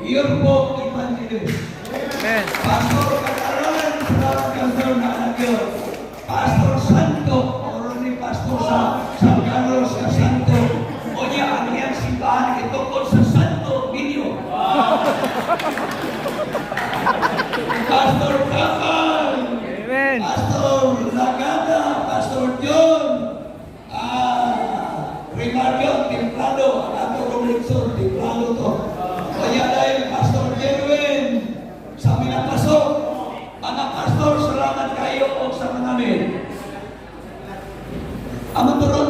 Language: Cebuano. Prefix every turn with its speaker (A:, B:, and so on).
A: Yorbo Evangelist.
B: Amen.
A: Pastor Katalan, salamat, Pastor na anak. Pastor Santo, oro ni Pastor sa San Carlos ka Santo. O niya, ang iyang simbahan itukod sa Santo Niño. Pastor Kapal,
B: Amen.
A: Pastor Lagada, Pastor John, Ricardo Templado, ang ato kong lecture, Templado to. O niya dahil Pastor Jerwin, sa minapasok, mga pastor, salamat kayo o sa mga men. Amo turon.